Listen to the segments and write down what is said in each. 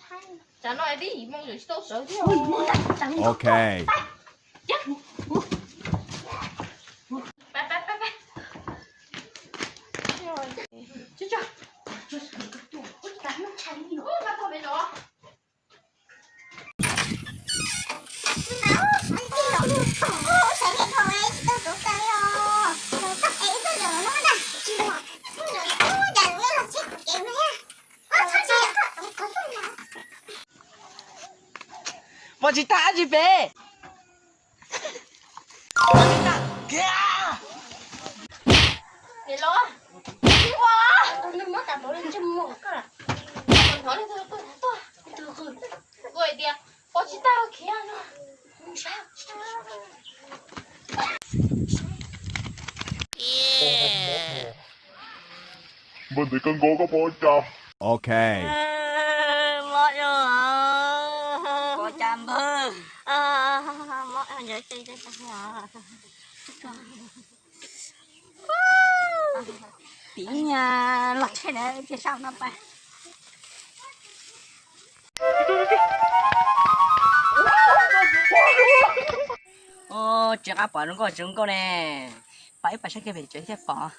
Tsam no tib yim moo tseem tsis tau sawv thiab. Ok. Pab, pab, pab, pab. Ub, pab tog me los. Pov tsis tag dab tsi pem. Pov tsis tag kiag. Niam laus, ua, nws muab tas npaum li ntsej muag koj. Hnov li tus tuaj, tus qw, ua tias pov tsis tag khiav no. Npawg ntiv koj nkaus koj pov cas? Ok. Mob os. Pov cas npawg? Mob. Piv los tshem na, piv sab no pas. Tsis qab pom zoo nkauj tsis zoo nkauj ne. Pom ib pas saib kiag pem tsev thiaj pom.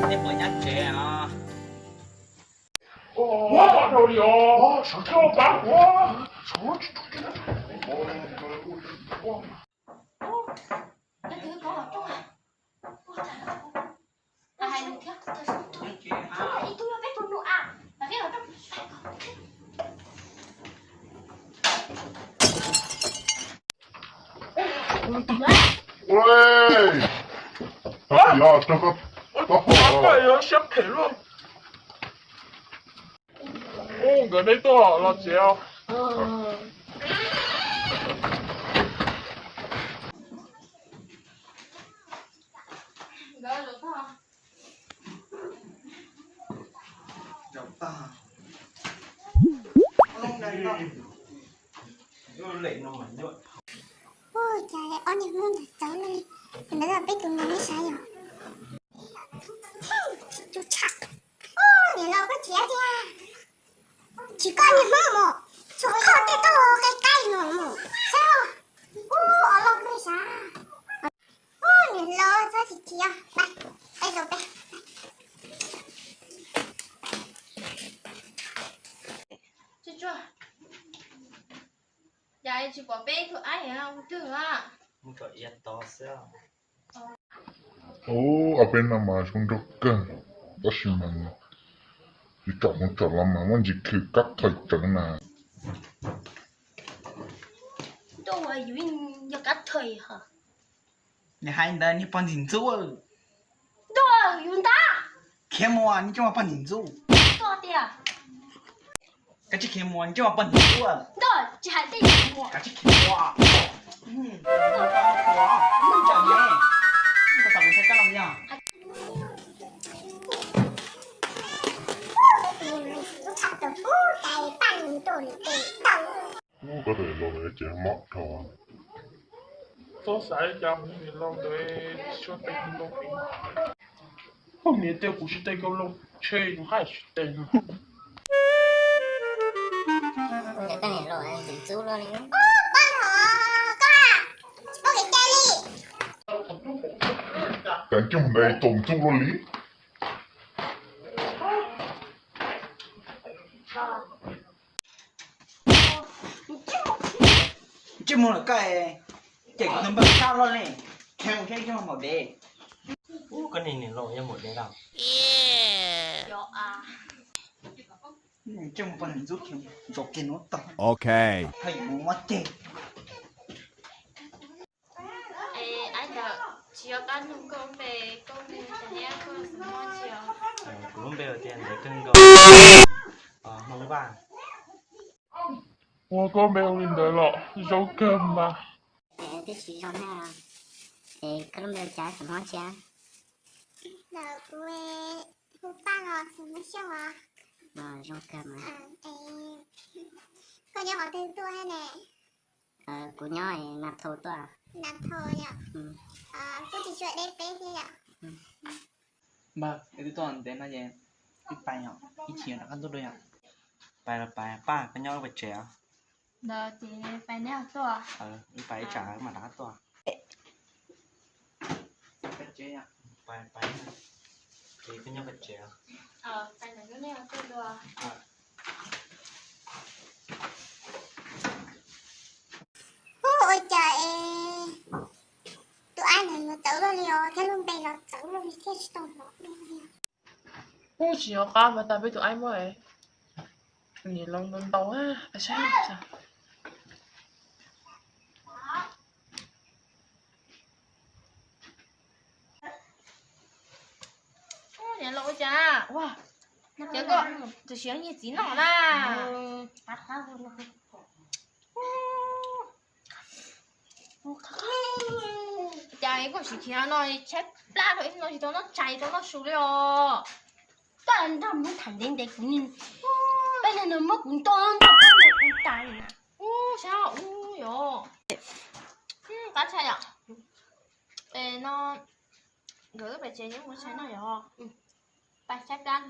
Nej puas nyab tsev os? Ua dhau li os, sawv tsev pab. Ua, nkawd neb tuaj los tsev os. Ua cas ob niag Hmoob ntawd txawv li, ntawd peb tus nus nej saib yom. Tsis tshaj, niam laus koj txiav tiag. Tsis koj niag Hmoob mus, tsuas koj tej tauj qe qaib no mus saib. Ub, os loj kawg sav. Ub, niam laus txhob tsis txiav, peb zaum peb. Cas tsis pom peb tus aib mus twg a? Ub, ob peb no mas zoo nraug kawg, tab sis mas tsis tsom mus tsom los mas muaj ntsis khwm kab thawm tseev na. Ntuj, yus yog kab thawm hos. Nws hais ntawd niag pog ntxim ntxub. Ntuj, yus ntag. Khiav mus, niag coj pog ntxim ntxub. Tuaj tiag. Kav tsij khiav mus, niag coj pog ntxim ntxub. Ntuj, tsis hais tej yus mus. Kav tsij khiav mus. Ntawm ne, koj xav mus saib kab los yog? Ub, koj tus niam laus no ces mob dhau. Txhob xav li cas, niam laus ntawd tsis tshua teb kuv loo pem. Poj niam tias kuv tsis teb koj loo, ntshe yus haj tsis teb no. Koj niam laus ntxim ntxub luaj li. Poj niam, koj, koj kev cai li. Cas coj mus ntais tus ntxub luaj li. Ntsej muag lawm koj, ces kuv tus npawg sab loj li, khiav mus saib ntsej muag maum dev. Ub, koj niag niam laus yog maum dev los? Ntsej muag poj niam ntxub kiag, zaum kiag nuav tag. Ok. Haj yus mus muab ceg. Es ais ntawm tsis yog qab nug koj lub npe, koj lub npe hu cas thiab koj xeem Hmoob tsi os? Kuv lub npe hu tias Ntawv Kawg Nkaus, Hmoob Vaj. Ua koj npe hu li ntawd los zoo kawg mas. Twb tsis zoo na. Es koj lub npe hu cas xeem Hmoob tsi? Ntawm kuv hu Paj los xeem Mab Xyooj os. Zoo kawg mas. Koj nyob qhov twg tuaj thiab ne? Kuv nyob Nas Thau tuaj. Nas Thau yom. Kuj tsis tshua deb peb thiab yom. Npawg, wb twb tuaj ntev no ces wb pais yom, ib chim rov qab tuaj dua yom. Pais los pais, Paj koj nyob wb pais tsev os. Ntawd ces pais neb tuaj. Wb pais ib tsam wb mam rov qab tuaj. Pais tsev, ces koj nyob pais tsev. Ua cas es tus aib ntawd yuav txawv luaj li os, thiab lub npe los txawv luaj li thiab tsis tau hnov dua li. Kuj tsis nyob qab mas tas peb tus aib muab niam laus ntau ntau. Niam laus ua cas, ua cas koj tam sim nyiag txiv noj na? Cas koj sim khiav no tshaib plab rau ib no tsis tau noj tshais tsis tau noj su li os. Koj nrog Hmoob tham ntev ntev kuv, peb neeg no muab kuv nto nto kuv tas li na. Ub, saib ub yom. Qab tshaj yom. Es no nkawd wb pais tsev, wb mus tshais noj yom. Pais tshaib plab.